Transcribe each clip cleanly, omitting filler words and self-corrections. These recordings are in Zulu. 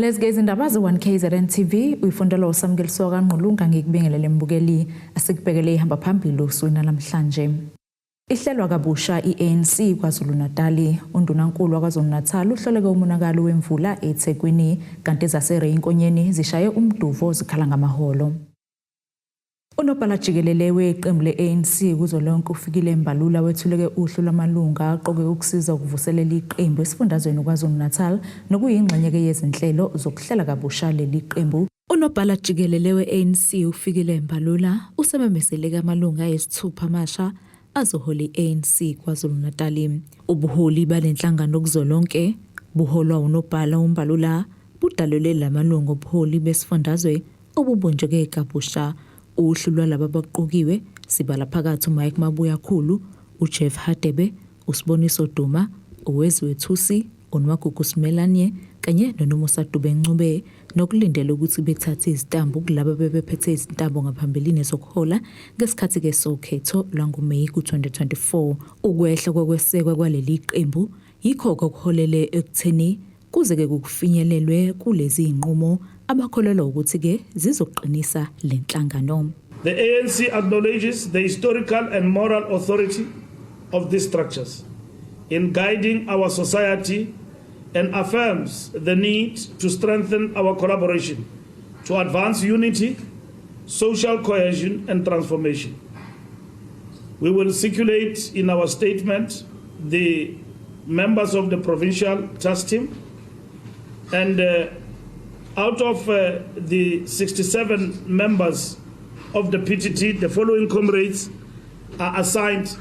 Lezi ke izindaba ze-1KZN TV uyifundelwa uSamukeliso kaNgqulunga. Ngikubingelele mbukeli, asikubhekele ihamba phambili usukwini namhlanje. Ihlelwa kabusha i-ANC KwaZulu-Natali. UNdunankulu waKwaZulu-Natal uhloleke umonakalo wemvula eThekwini, kanti ezaseRay Nkonyeni zishaye umduvo zikhala ngamaholo. Unobhala jikelele weqembu le-ANC kuzwelonke uFikile Mbalula wethuleke uhlu lwamalunga aqoke ukusiza ukuvuselela iqembu esifundazweni KwaZulu-Natal, nokuyingxenye-ke yezinhlelo zokuhlela kabusha leli qembu. Unobhala jikelele we-ANC uFikile Mbalula usememezeleke amalunga ayisithupha amasha azohola i-ANC KwaZulu-Natali. Ubuholi balenhlangano kuzwelonke buholwa unobhala uMbalula budalule lamalungu obuholi besifundazwe obubunjeke kabusha. Uhlu lwalaba abaqokiwe sibala phakathi uMike Mabuyakhulu, uJeff Hadebe, uSiboniso Duma, uWeziwe Thusi, uNwagugu Simelane kanye noNomusa Dube Ncube, nokulindele ukuthi bethathe izitambu kulaba bebephethe izintambo ngaphambilini zokuhola ngesikhathi-ke sokhetho lwangoMeyi ku-2024. Ukwehla kokwesekwa kwaleli qembu yikho okuholele ekutheni kuze-ke kufinyelelwe kulezi zinqumo abakholelwa ukuthi-ke zizoqinisa le nhlangano. The ANC acknowledges the historical and moral authority of these structures in guiding our society and affirms the need to strengthen our collaboration to advance unity, social cohesion, and transformation. We will circulate in our statement the members of the provincial task team, and out of the 67 members of the PTT, the following comrades are assigned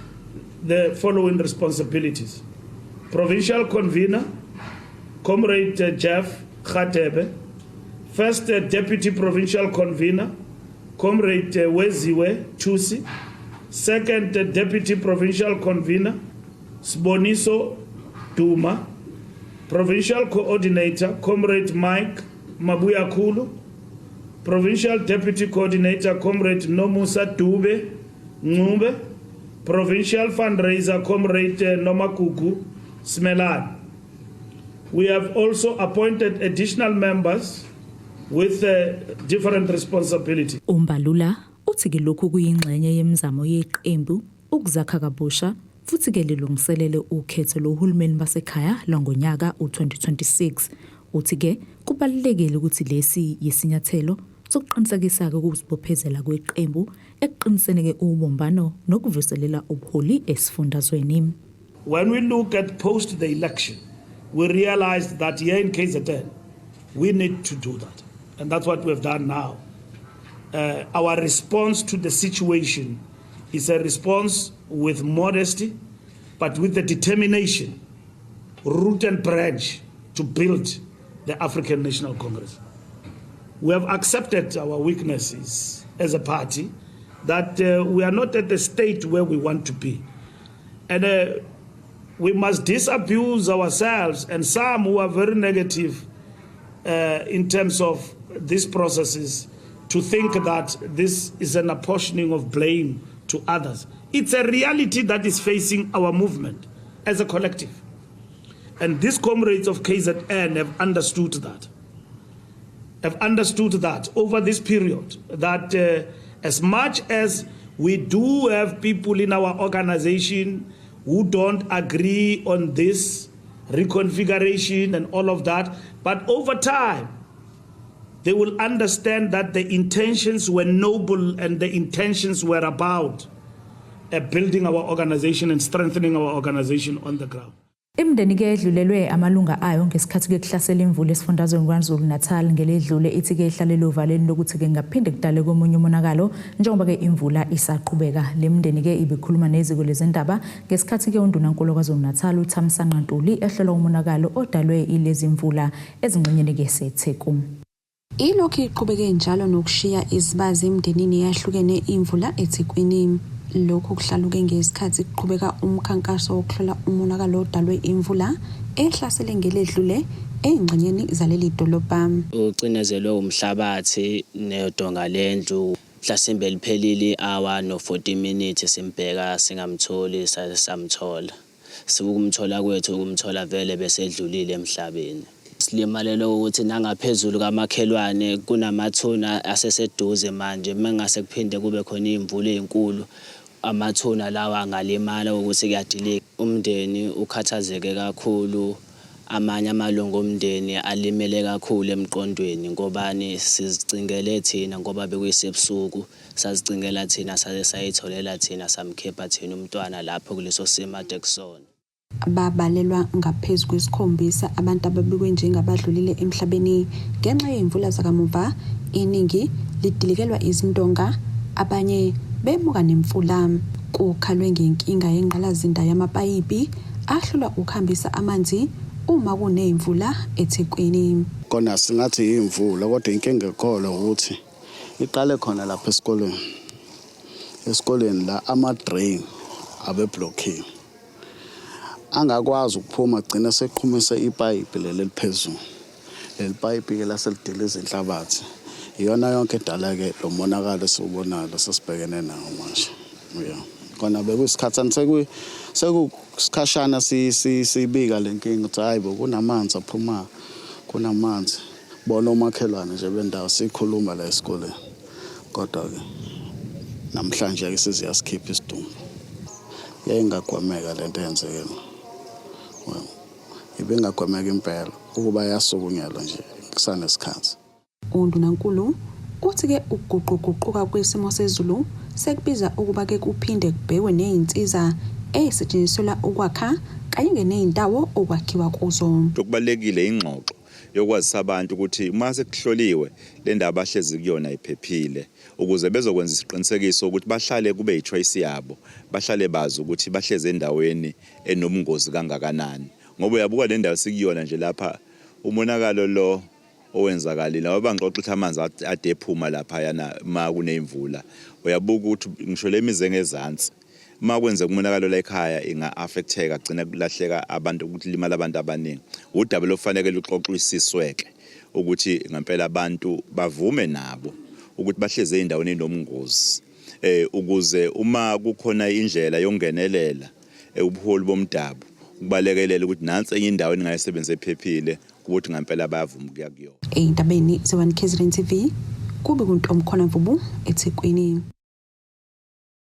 the following responsibilities. Provincial convener, Comrade Jeff Khatebe. First Deputy Provincial Convener, Comrade Weziwe Chusi. Second Deputy Provincial Convener, Sboniso Duma. Provincial Coordinator, Comrade Mike Mabuyakulu. Provincial Deputy Coordinator, Comrade Nomusa Dube Ncube. Provincial Fundraiser, Comrade Nomakuku Smelani. We have also appointed additional members with different responsibilities. UMbalula uthi ke lokhu kuyingxenye yemizamo yeqembu ukuzakha kabusha futhi ke lilungiselele ukhetho lohulumeni basekhaya lwangonyaka u-2026. Uthi ke kubalulekile ukuthi lesi yisinyathelo sokuqinisekisa-ke ukuzibophezela kweqembu ekuqiniseni-ke ubumbano nokuvuselela ubuholi esifundazweni. When we look at post the election, we realized that here in KZN, we need to do that. And that's what we've done now. Our response to the situation is a response with modesty, but with the determination, root and branch, to build the African National Congress. We have accepted our weaknesses as a party, that we are not at the state where we want to be. And we must disabuse ourselves and some who are very negative in terms of these processes to think that this is an apportioning of blame to others. It's a reality that is facing our movement as a collective. And these comrades of KZN have understood that. Have understood that over this period, that as much as we do have people in our organization who don't agree on this reconfiguration and all of that, but over time, they will understand that the intentions were noble and the intentions were about building our organization and strengthening our organization on the ground. Imindeni ke edlulelwe amalunga ayo ngesikhathi ke kuhlasela imvula esifundazweni KwaZulu Natal ngeledlule ithi ke ihlalele ovalweni lokuthi ke ngaphinde kudale komunye umonakalo njengoba ke imvula isaqhubeka. Le mindeni ke ibikhuluma neziko lezindaba ngesikhathi ke uNdunankulu KwaZulu Natal uThamsanqa Ntuli ehlola umonakalo odalwe ilezi mvula ezingxenyeni ke seTheku. Ilokhu iqhubeke njalo nokushiya izibazi emndenini eyahlukene imvula eThekwini. Lokhu kuhlaluke ngesikhathi kuqhubeka umkhankaso wokuhlola umonakalo odalwe imvula ehlasele ngeledlule ey'ngxenyeni zaleli dolobha. Ucinezelwe umhlabathi nedonga lendlu, mhlasimbe liphelile i-hour no-40 minutes simbheka singamtholi, saze samthola. Sikumthola kwethu ukumthola vele bese edlulile emhlabeni. Silimalele ukuthi nangaphezulu kamakhelwane kunamathuna aseseduze manje, mengase kuphinde kube khona iy'mvula ey'nkulu, amathuna lawa angalimala ukuthi kuyadilika. Umndeni ukhathazeke kakhulu, amanye amalungu omndeni alimele kakhulu emqondweni ngobani sizicingele thina ngoba bekuyisebusuku, sazicingela thina saze sayitholela thina samkhipha thina umntwana lapho kuleso simo ade kusona. Babalelwa ngaphezu kwesikhombisa abantu ababikwe njengabadlulile emhlabeni ngenxa yezimvula zakamuva. Iningi lidilikelwa izindonga, abanye bemuka nemfula. Kukhalwe ngenkinga yengqalasizinda yamapayipi ahlulwa ukuhambisa amanzi uma kunezimvula eThekwini. Kona singathi imvula, kodwa inkinga ekhona ukuthi iqale khona lapha esikoleni. Esikoleni la ama-drain abeblockiwe, angakwazi ukuphuma, agcina seqhumisa ipayipi leli eliphezulu. Leli payipi-ke laselidiliza inhlabathi, iyona yonke edala-ke lo monakalo esiwubonayo sesibhekene nawo manje. Ya, kona bekuyisikhathana, sekusikhashana sibika le nkinga ukuthi hhayi bo, kunamanzi aphumayo, kunamanzi. Bona omakhelwane nje bendawo sikhuluma la esikoleni, kodwa-ke namhlanje-ke siziyasikhipha isidumbu. Yayingagwemeka lento eyenzekile, well, ibingagwemeka impela ukuba yasukunyelwa nje kusanesikhathi. UNdunankulu uthi-ke ukuguquguquka kwesimo sezulu sekubiza ukuba-ke kuphinde kubhekwe nezinsiza ey'setshenziselwa ukwakha kanye ney'ndawo okwakhiwa kuzo. Okubalulekile ingxoxo yokwazisa abantu ukuthi uma sekuhloliwe le ndawo abahlezi kuyona iphephile, ukuze bezokwenza isiqinisekiso ukuthi bahlale kube yi-choice yabo, bahlale bazi ukuthi bahlezi endaweni enobungozi kangakanani. Ngoba uyabuka le ndawo sikuyona nje lapha, umonakalo lo owenzakalile, ngoba bangixoxa ukuthi amanzi ade ephuma laphayana uma kuney'mvula, uyabuka ukuthi ngisho le mizi engezansi, uma kwenzeka umonakalo la ekhaya inga-affecteka, kugcina kulahleka abantu, kulimala abantu abaningi. Udaba lokufanele luxoxisiswe-ke ukuthi ngempela abantu bavume nabo ukuthi bahlezi ey'ndaweni ey'nobungozi, ukuze uma kukhona indlela yokungenelela, ubuholi bomdabu ukubalekelela ukuthi nansi enye indawo eningayisebenzisa ephephile, ukuthi ngempela bayavuma ukuya kuyona. Ey'ndabeni ze-1 KZN TV, kube kuNtomkhona Mvubu, eThekwini.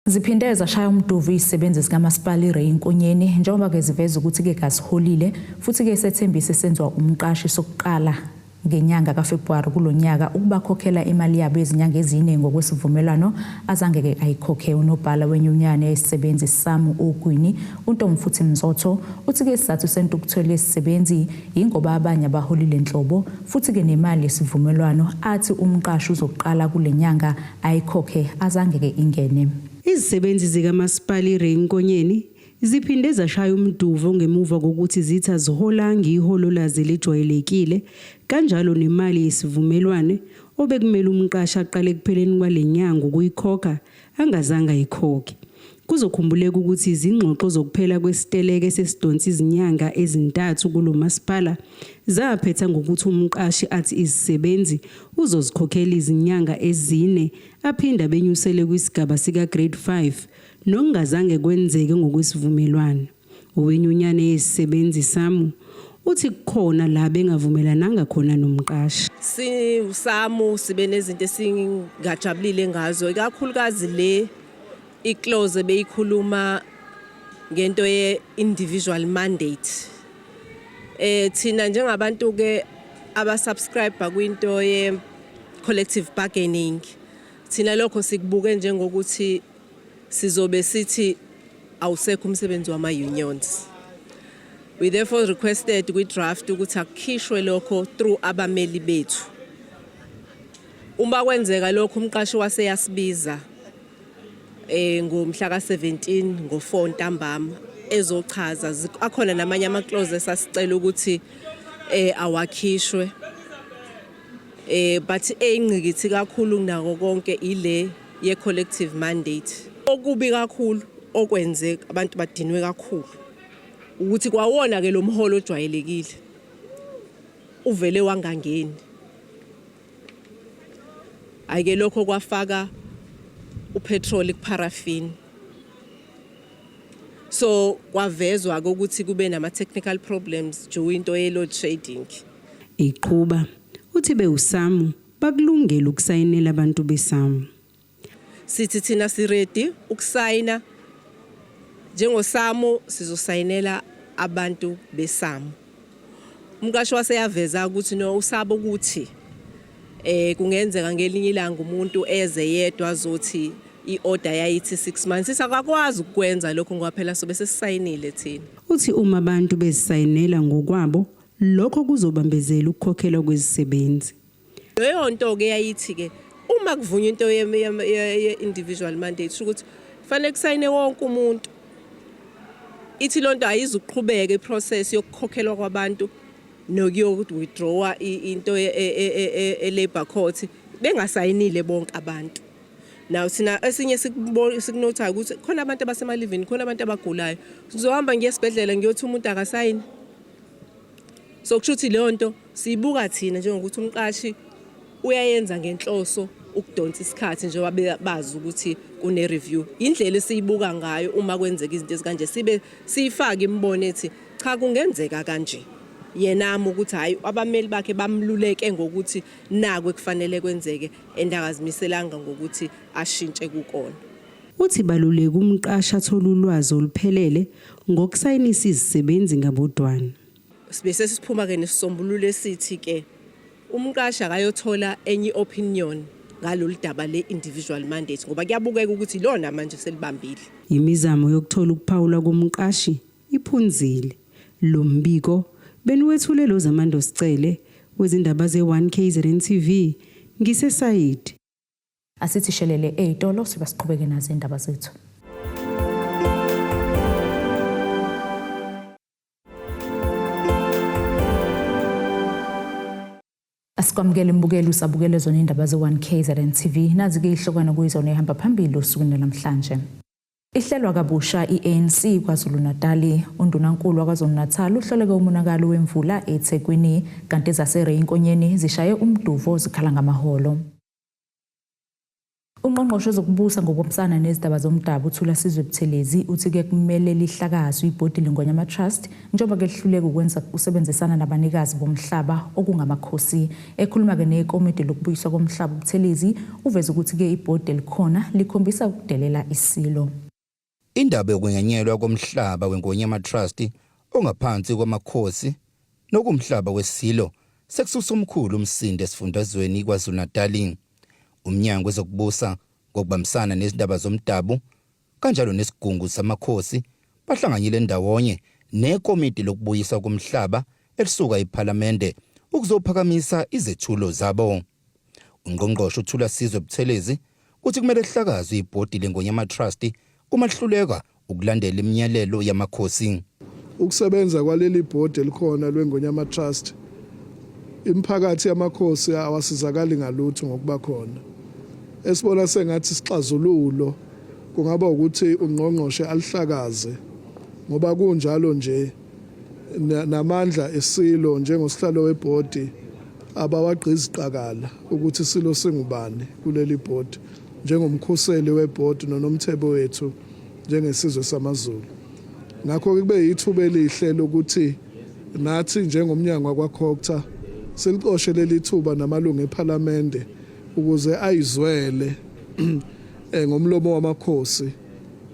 Ziphinde zashaya umduvu izisebenzi zikamasipala iRay Nkonyeni njengoba-ke ziveza ukuthi-ke kaziholile futhi-ke sethembise senziwa umqashi sokuqala ngenyanga kaFebruwari kulo nyaka ukubakhokhela imali yabo yezinyanga ezine ngokwesivumelwano azange-ke ayikhokhe. Unobhala wenyunyane yesisebenzi SAMU Ogwini, uNtomfuthi Mzotho, uthi-ke isizathu sentukuthelo yesisebenzi yingoba abanye abaholile nhlobo futhi-ke nemali yesivumelwano athi umqashi uzoqala kule nyanga ayikhokhe azange-ke ingene. Izisebenzi zikamasipala iRay Nkonyeni ziphinde zashaya umduvo ngemuva kokuthi zithi aziholanga iholo lazo elijwayelekile, kanjalo nemali yesivumelwane obekumele umqashi aqale ekupheleni kwale nyanga ukuyikhokha angazange ayikhokhe. Kuzokhumbuleka ukuthi izingxoxo zokuphela kwesiteleke sesidonsa izinyanga ezintathu kulo masipala zaphetha ngokuthi umqashi athi izisebenzi uzozikhokhela izinyanga ezine, aphinde abenyusele kwisigaba sika-grade 5, nokungazange kwenzeke ngokwesivumelwano. Owenyunyane yezisebenzi SAMU uthi kukhona la bengavumelananga khona nomqashi. SiwuSAMU sibe nezinto esingajabulile ngazo, ikakhulukazi le iclause beyikhuluma ngento ye-individual mandate. Thina njengabantu ke abasubscribe kwinto ye collective bargaining, thina lokho sikubuke njengokuthi sizobe sithi awusekho umsebenzi wama unions. We therefore requested kwi-draft ukuthi akukhishwe lokho through abameli bethu. Uma kwenzeka lokho, umqashi waseyasibiza ngomhla ka-17 ngo-4 ntambama ezochaza. Akhona namanye ama-clause esasicela ukuthi awakhishwe, but eyingqikithi kakhulu kunako konke ile ye collective mandate. Okubi kakhulu okwenze abantu badinwe kakhulu ukuthi kwawona ke lo mholo ojwayelekile uvele wangangeni. Ayike, lokho kwafaka upetrol kuparaffin, so kwavezwa ukuthi kube nama technical problems due into ye load shedding. Eqhuba, uthi bewuSAMWU bakulungele ukusayinela abantu beSAMWU. Sithi thina si-ready ukusayina njengoSAMWU, sizosayinela abantu beSAMWU. Umqashi waseyaveza ukuthi no usaba ukuthi kungenzeka ngelinye ilanga umuntu eze yedwa azothi i-order yayithi 6 months. Sisakakwazi ukukwenza lokho ngoba phela sobe sesisayinile thina. Uthi uma abantu bezisayinela ngokwabo, lokho kuzobambezela ukukhokhelwa kwezisebenzi. Leyo nto ke yayithi ke uma kuvunywa into ye-individual mandate ukuthi fanele kusayine wonke umuntu. Ithi lonto ayizukuqhubeka iprocess yokukhokhelwa kwabantu nokuyo withdraw into e-labor court bengasayinile bonke abantu. Now thina esinye sikunothayo ukuthi khona abantu abasemalivini, khona abantu abagulayo. Sizohamba ngiye esibhedlela ngiyothi umuntu akasayini. So kusho ukuthi leyo nto siyibuka thina njengokuthi umqashi uyayenza ngenhloso ukudonsa isikhathi njengoba bazi ukuthi kune review. Indlela esiyibuka ngayo uma kwenzeka izinto ezikanje sibe siyifake imibono ethi cha kungenzeka kanje. Yena ami ukuthi hayi abameli bakhe bamluleke ngokuthi naku ekufanele kwenzeke and akazimiselanga ngokuthi ashintshe kukona. Uthi baluleka umqashi athole ulwazi oluphelele ngokusayinisa izisebenzi ngabodwana. Sibe sesiphuma ke nesisombululo esithi ke umqashi akayothola enye opinion ngalolu daba le-individual mandate ngoba kuyabukeka ukuthi lona manje selibambile. Imizamo yokuthola ukuphawula komqashi iphunzile. Lo mbiko beniwethule lo Zamando Sicele wezindaba ze-1 KZN TV ngiseSayidi. Asithi shelele ey'tolo siba siqhubeke nazo iy'ndaba zethu. Asikwamukele mbukeli usabukele zona indaba ze-1 KZN TV. Nazi-ke ihlokwana kuyizona ehamba phambili osukwini namhlanje. Ihlelwa kabusha i-ANC KwaZulu-Natali. Undunankulu waKwaZulu-Natal uhloleke umonakalo wemvula eThekwini kanti ezaseRay Nkonyeni zishaye umduvo zikhala ngamaholo. Ungqongqoshe wezokubusa ngokubambisana nezindaba zomdabu uThulasizwe Buthelezi uthi ke kumele lihlakazwe ibhodi leNgonyama Trust njengoba ke lihluleka ukwenza usebenzisana nabanikazi bomhlaba okungamakhosi. Ekhuluma ke nekomidi lokubuyiswa komhlaba uButhelezi uveze ukuthi ke ibhodi elikhona likhombisa ukudelela isilo. Indaba yokunyenyelwa komhlaba weNgonyama Trust ongaphansi kwamakhosi nokumhlaba wesilo sekususa omkhulu umsindo esifundazweni KwaZulu-Natali. Umnyango wezokubusa ngokubambisana nezindaba zomdabu kanjalo nesigungu samakhosi bahlanganyele ndawonye nekomiti lokubuyiswa komhlaba elisuka ePhalamende ukuzophakamisa izethulo zabo. Ungqongqoshe uThulasizwe Buthelezi uthi kumele kuhlakazwe ibhodi leNgonyama Trust uma lihluleka ukulandela imiyalelo yamakhosi. Ukusebenza kwaleli bhodi elikhona lweNgonyama Trust, imiphakathi yamakhosi awasizakali ngalutho ngokuba khona. Esibona sengathi isixazululo kungaba ukuthi ungqongqoshe alihlakaze ngoba kunjalo nje namandla esilo njengosihlalo webhodi abawagqizi qakala ukuthi isilo singubani kuleli bhodi njengomkhuseli webhodi nonomthebo wethu njengesizwe samaZulu. Ngakho kube yithuba elihle lokuthi nathi njengomnyango wakwaCogta silicoshe leli thuba namalungu ePhalamende ukuze ayizwele ngomlomo wamakhosi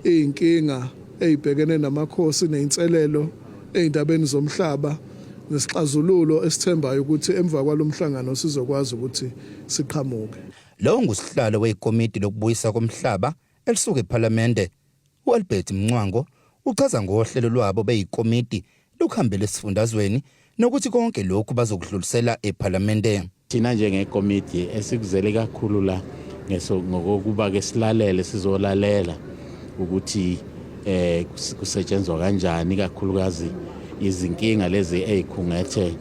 izinkinga ezibhekene namakhosi nezinselelo ezindabeni zomhlaba nesixazululo esithembayo ukuthi emva kwalomhlangano sizokwazi ukuthi siqhamuke. Lo ngusihlalo wekomiti lokubuyisa komhlaba elisuka ePhalamende uAlbert Mncwango uchaza ngohlelo lwabo beyikomiti lokuhambela esifundazweni nokuthi konke lokhu bazokudlulisela ePhalamende. Thina njengekomiti esikuzele kakhulu la ngokokuba ke silalele, sizolalela ukuthi kusetshenzwa kanjani, kakhulukazi izinkinga lezi ezikhungethe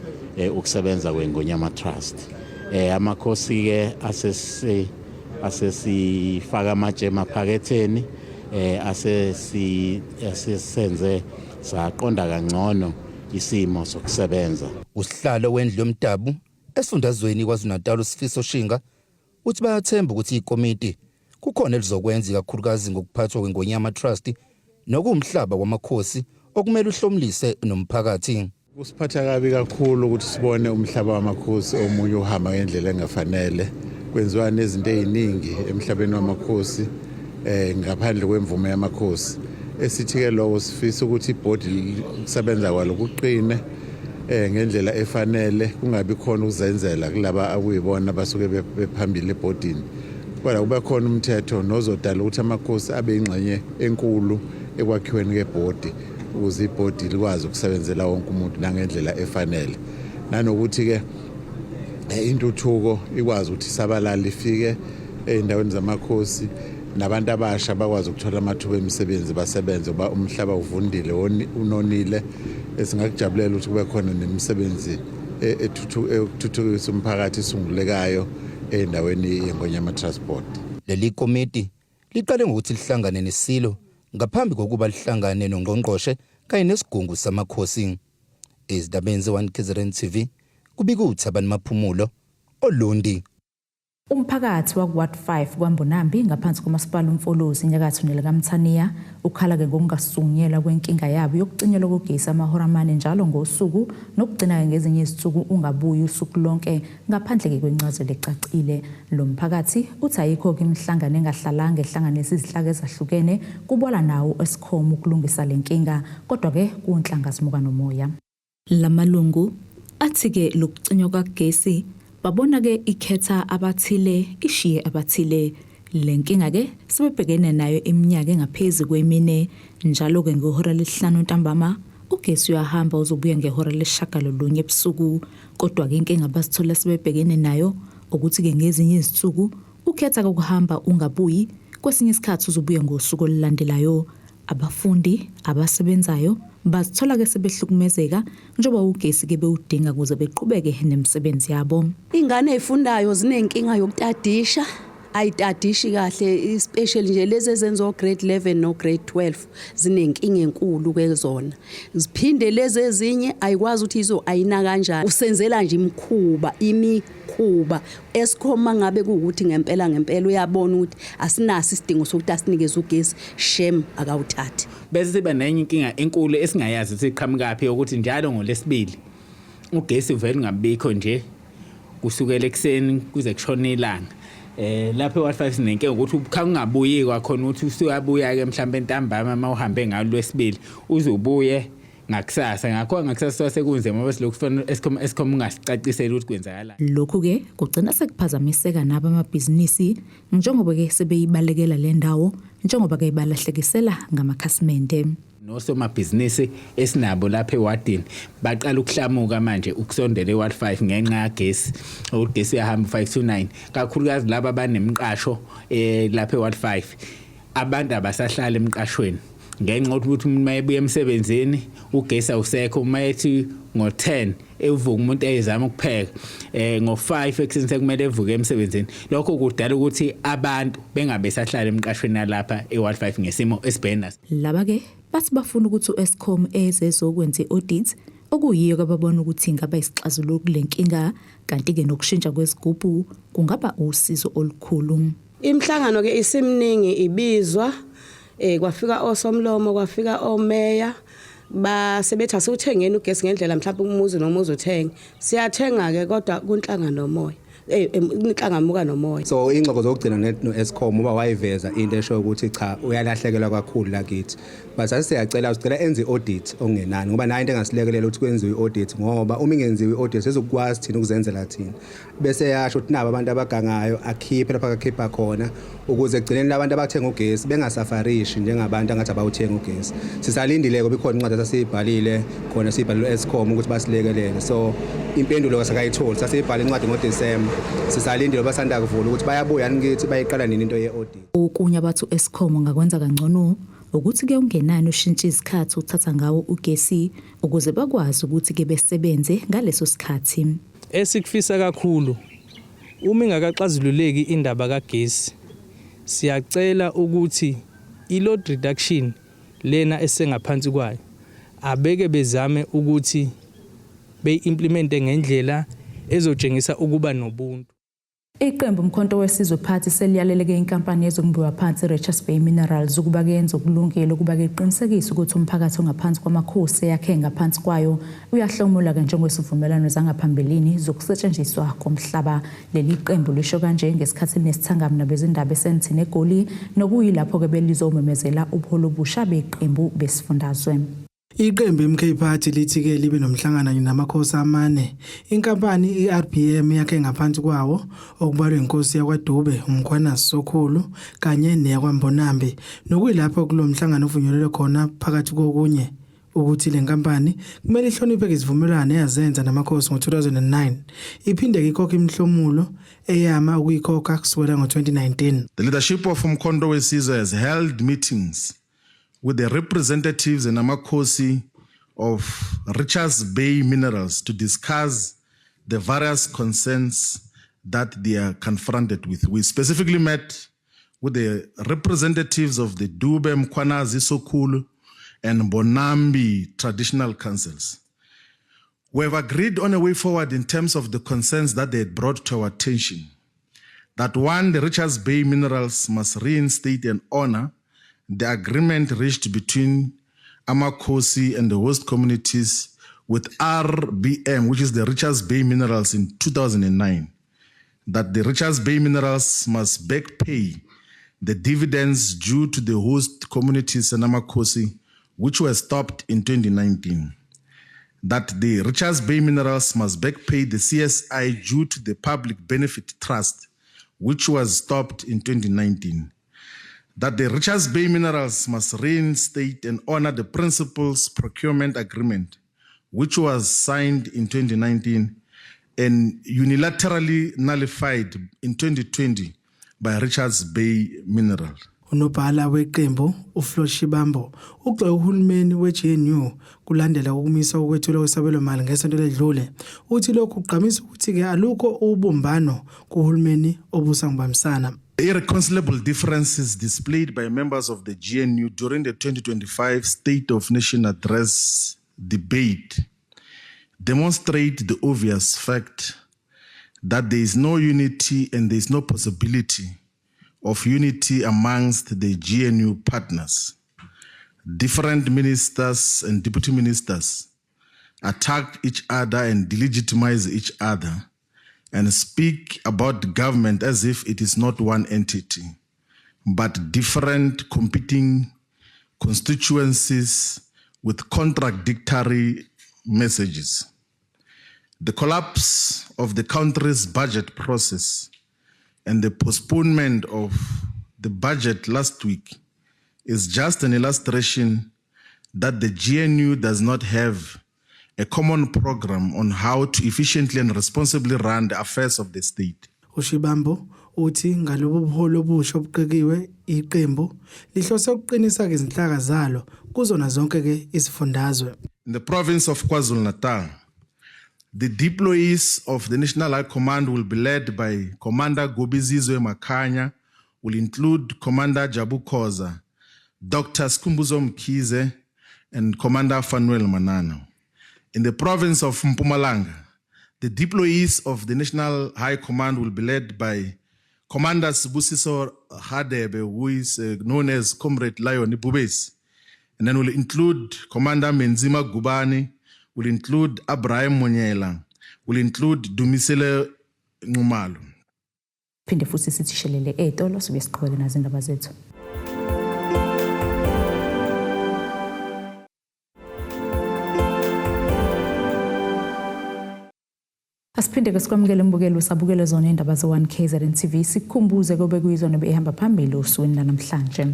ukusebenza kweNgonyama Trust. Amakhosi ke asesifaka amatshe emaphaketheni, asesenze saqonda kangcono isimo sokusebenza. Usihlalo wendlu yomdabu esifundazweni KwaZulu-Natal uSifiso Shinga uthi bayathemba ukuthi ikomiti kukhona elizokwenza ikakhulukazi ngokuphathwa kweNgonyama Trust nokuwumhlaba wamakhosi okumele uhlomulise nomphakathi. Kusiphatha kabi kakhulu ukuthi sibone umhlaba wamakhosi omunye uhamba ngendlela engafanele. Kwenziwa nezinto eziningi emhlabeni wamakhosi ngaphandle kwemvume yamakhosi. Esithi ke lokho sifisa ukuthi ibhodi kusebenza kwalo kuqine ngendlela efanele, kungabi khona ukuzenzela kulaba akuyibona abasuke bephambili ebhodini. Kodwa kube khona umthetho nozodala ukuthi amakhosi abe ingxenye enkulu ekwakhiweni kebhodi, ukuze ibhodi likwazi ukusebenzela wonke umuntu nangendlela efanele, nanokuthi-ke intuthuko ikwazi ukuthi isabalale ifike ey'ndaweni zamakhosi, nabantu abasha bakwazi ukuthola amathuba emisebenzi basebenze, ngoba umhlaba uvundile, unonile. Singakujabulela ukuthi kube khona nemisebenzi ekuthuthukisa umphakathi isungulekayo ey'ndaweni yeNgonyama Trust Board. Leli komiti liqale ngokuthi lihlangane neSilo ngaphambi kokuba lihlangane nongqongqoshe kanye nesigungu samakhosi. Ezindabeni ze-1 KZN TV kubika uThabani Maphumulo, Olundi. Umphakathi waku-Ward 5 kwaMbonambi ngaphansi komasipala uMfolozi enyakatho nelikaMthaniya ukhala-ke ngokungasukunyelwa kwenkinga yabo yokucinyelwa kogesi amahora amane njalo ngosuku, nokugcina-ke ngezinye izinsuku ungabuyi usuku lonke ngaphandle-ke kwencazelo ecacile. Lo mphakathi uthi ayikho-ke imihlangano engahlalanga ehlanganisa izinhlaka ezahlukene kubola nawo Eskom ukulungisa le nkinga, kodwa-ke kunhlanga zimuka nomoya. Lamalungu athi-ke lokucinywa kukagesi babona-ke ikhetha abathile ishiye abathile. Le nkinga-ke sebebhekene nayo iminyaka engaphezu kwemine. Njalo-ke ngehora lesihlanu ntambama ugesi uyahamba uzobuya ngehora lesishagalolunye ebusuku. Kodwa-ke inkinga abazithola sebebhekene nayo ukuthi-ke ngezinye izinsuku ukhetha ukuhamba ungabuyi, kwesinye isikhathi uzobuya ngosuku olulandelayo. Abafundi abasebenzayo bazithola-ke sebehlukumezeka njengoba ugesi-ke bewudinga ukuze beqhubeke nemisebenzi yabo. Ingane ezifundayo zinenkinga yokutadisha, ayitadishi kahle, especially nje lezi ezenza o-grade 11 no-grade 12 zinenkinga enkulu kezona. Ziphinde lezi ezinye ayikwazi ukuthi izo ayina kanjani. Usenzela nje imikhuba, imikhuba. Eskom mangabe kuwukuthi ngempela ngempela uyabona ukuthi asinaso isidingo sokuthi asinikeze ugesi, shem akawuthathi. Bese siba nenye inkinga enkulu esingayazi ukuthi iqhamukaphi, ukuthi njalo ngolesibili ugesi uvele ungabikho nje kusukela ekuseni kuze kushone ilanga. Lapha e-Ward 5 sinenkinga ukuthi ungabuyi kwakhona, ukuthi usuyabuya ke mhlawumbe ntambama uma uhambe ngalo lwesibili uzubuye ngakusasa. Ngakho ngakusasa sekunzima ngoba silokhu kufanele Eskom ungasicaciseli ukuthi kwenzakalani. Lokhu-ke kugcina sekuphazamiseka nabo amabhizinisi njengoba-ke sebeyibalekela le ndawo, njengoba-ke balahlekisela ngamakhasimende. Nosomabhizinisi esinabo lapha ewadini baqala ukuhlamuka manje ukusondela eWard 5 ngenxa yagesi, ugesi uyahamba 5 to 9, kakhulukazi laba abanemqasho lapha eWard 5. Abantu abasahlala emqashweni ngenxa yokuthi umuntu mayebuya emsebenzini ugesi awusekho, uma ethi ngo-10 evuka umuntu ezama ukupheka ngo-5 ekuseni sekumele evuke emsebenzini. Lokho kudala ukuthi abantu bengabe sahlala emqashweni lapha eWard 5 ngesimo esibhekene naso. Laba-ke bathi bafuna ukuthi u-Eskom eze ezokwenza i-audit okuyiyo ababona ukuthi ingaba isixazululo kule nkinga, kanti-ke nokushintsha kwezigubhu kungaba usizo olukhulu. Imihlangano ke isimningi ibizwa, kwafika osomlomo, kwafika omeya, basebethi asiwuthengeni ugesi ngendlela mhlawumbe umuzi nomuzi uthenge. Siyathenga ke kodwa kunhlanga nomoya, inhlanga muka nomoya. So ingxoxo zokugcina no-Eskom uba wayiveza into esho ukuthi cha uyalahlekelwa kakhulu lakithi, but sasiyacela sicela enze i-audit okungenani, ngoba nayo into engasilekelela ukuthi kwenziwe i-audit, ngoba uma ingenziwe i-audit sizokwazi thina ukuzenzela thina. Bese yasho ukuthi nabo abantu abagangayo akhiphe lapha akakhipha khona, ukuze ekugcineni labantu abathenga ugesi bengasafarishi njengabantu angathi abawuthenga ugesi. Sisalindile ngoba ikhona incwadi esasiyibhalile khona, siyibhalile u-Eskom ukuthi basilekelele, so impendulo kasakayitholi. Sasiyibhala incwadi ngoDisemba, sisalindile basanda kuvula ukuthi bayabuya kithi, bayiqala nini into ye-audit. Okunye abathi u-Eskom ungakwenza kangcono ukuthi-ke ungenani ushintshe izikhathi uthatha ngawo ugesi ukuze bakwazi ukuthi-ke besebenze ngaleso sikhathi. Esikufisa kakhulu uma ingakaxazululeki indaba kagesi, siyacela ukuthi i-load reduction lena esengaphansi kwayo abeke bezame ukuthi beyi-implemente ngendlela ezotshengisa ukuba nobuntu. Iqembu Umkhonto weSizwe Party seliyaleleke inkampani yezokumbiwa phansi iRichards Bay Minerals ukuba kuyenze okulungile ukuba iqinisekise ukuthi umphakathi ongaphansi kwamakhosi eyakhe ngaphansi kwayo uyahlomula-ke njengokwesivumelwano zangaphambilini zokusetshenziswa komhlaba. Leli qembu lisho kanje ngesikhathi linesithangami nabezindaba eSandton eGoli nokuyilapho-ke belizomemezela ubuholi obusha beqembu besifundazwe. Iqembu iMK Party lithi-ke libe nomhlangano kanye namakhosi amane inkampani iRBM yakhe ngaphansi kwawo okubalwa inkosi yakwaDube uMkhwanazi Sokhulu kanye neyakwaMbonambi nokuyilapho kulo mhlangano uvunyelwe khona phakathi kokunye ukuthi le nkampani kumele ihloniphe izivumelwano eyazenza namakhosi ngo-2009 iphinde ikhokhe imihlomulo eyama ukuyikhokha kusukela ngo-2019. The leadership of Umkhonto weSizwe has held meetings with the representatives and Amakhosi of Richards Bay Minerals to discuss the various concerns that they are confronted with. We specifically met with the representatives of the Dube, Mkhwanazi, Sokhulu, and Mbonambi traditional councils. We have agreed on a way forward in terms of the concerns that they had brought to our attention. That one, the Richards Bay Minerals must reinstate and honor the agreement reached between Amakhosi and the host communities with RBM, which is the Richards Bay Minerals in 2009, that the Richards Bay Minerals must back pay the dividends due to the host communities and Amakhosi, which were stopped in 2019. That the Richards Bay Minerals must back pay the CSI due to the Public Benefit Trust, which was stopped in 2019. That the Richards Bay Minerals must reinstate and honor the Principles Procurement Agreement, which was signed in 2019 and unilaterally nullified in 2020 by Richards Bay Mineral. Unobhala weqembu uFloyd Shivambu ugxeke uhulumeni we-GNU kulandela ukumiswa kokwethulwa kwesabelomali ngesonto ledlule. Uthi lokhu kugqamisa ukuthi-ke alukho ubumbano kuhulumeni obusa ngokubambisana. The irreconcilable differences displayed by members of the GNU during the 2025 State of Nation Address debate demonstrate the obvious fact that there is no unity and there is no possibility of unity amongst the GNU partners. Different ministers and deputy ministers attack each other and delegitimize each other and speak about government as if it is not one entity, but different competing constituencies with contradictory messages. The collapse of the country's budget process and the postponement of the budget last week is just an illustration that the GNU does not have a common program on how to efficiently and responsibly run the affairs of the state. UShivambu uthi ngalobu buholi obusha obuqekiwe iqembu lihlose ukuqinisa izinhlaka zalo kuzona zonke ke izifundazwe. In the province of KwaZulu-Natal, the deployees of the National High Command will be led by Commander Gobizizwe Makhanya, will include Commander Jabu Khoza, Dr. Skhumbuzo Mkhize, and Commander Fanuel Manana. In the province of Mpumalanga, the deployees of the National High Command will be led by Commander Sibusiso Hadebe, who is known as Comrade Lion Ibubesi, and then will include Commander Menzima Gubani, will include Abraham Monyela, will include Dumisile Nxumalo. Phinde futhi sithi shelele ey'tolo sibuye siqhubeke nazo indaba zethu. Asiphinde ke sikwamukele mbukeli usabukele zona indaba ze-1 KZN TV sikukhumbuze kobe kuyizona behamba phambili osukwini lanamhlanje.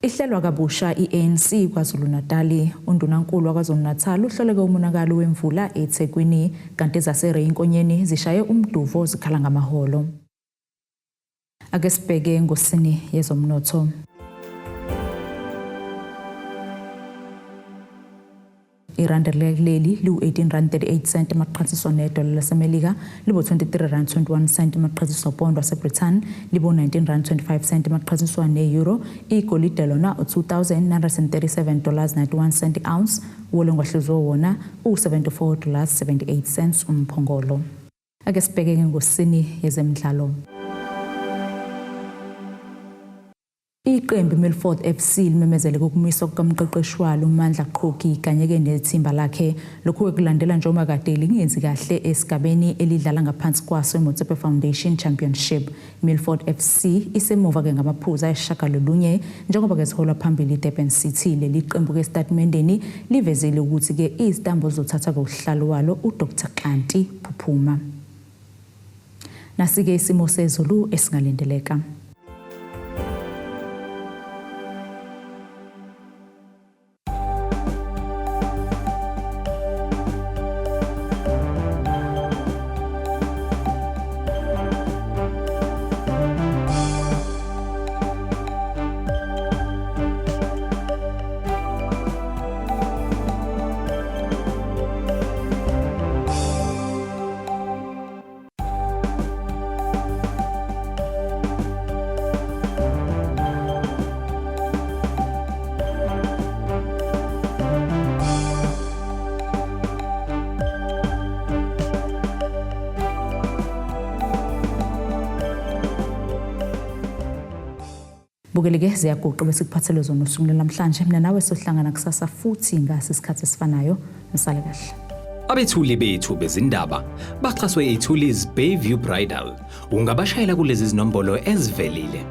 Ihlelwa kabusha i-ANC KwaZulu-Natali. Undunankulu waKwaZulu-Natal uhloleke umonakalo wemvula eThekwini kanti ezaseRay Nkonyeni zishaye umduvo zikhala ngamaholo. Ake sibheke ngosini yezomnotho. Irandi leli liwu-18 rand 38 cent emaqhathiswa nedola laseMelika, libo-23 rand 21 cent emaqhathiswa pound waseBritain, libo-19 rand 25 cent emaqhathiswa ne-euro. Igolide lona u-2937 dollars 91 cent ounce, uwolongahluzwe wona u-74 dollars 78 cents umphongolo. Ake sibheke ngengosini yezemidlalo. Iqembu iMilford FC limemezele ukumiswa kukamqeqeshi walo uMandla Qhogi kanye-ke nethimba lakhe. Lokhu-ke kulandela njengoba kade lingenzi kahle esigabeni elidlala ngaphansi kwaso iMotsepe Foundation Championship. Milford FC isemuva-ke ngamaphuzu ayisishagalolunye njengoba-ke ziholwa phambili iDurban City. Leli qembu-ke esitatimendeni livezile ukuthi-ke izitambo zizothathwa-ke usihlalo walo uDr Xanti Phuphuma. Nasi-ke isimo sezulu esingalindeleka. Bukele-ke ziyaguqa besikuphathele zona osukwini lwanamhlanje. Mina nawe sohlangana kusasa futhi ngasi isikhathi esifanayo. Nisale kahle. Abethuli bethu bezindaba baxhaswe iThuli's Bayview Bridal. Ungabashayela kulezi zinombolo ezivelile.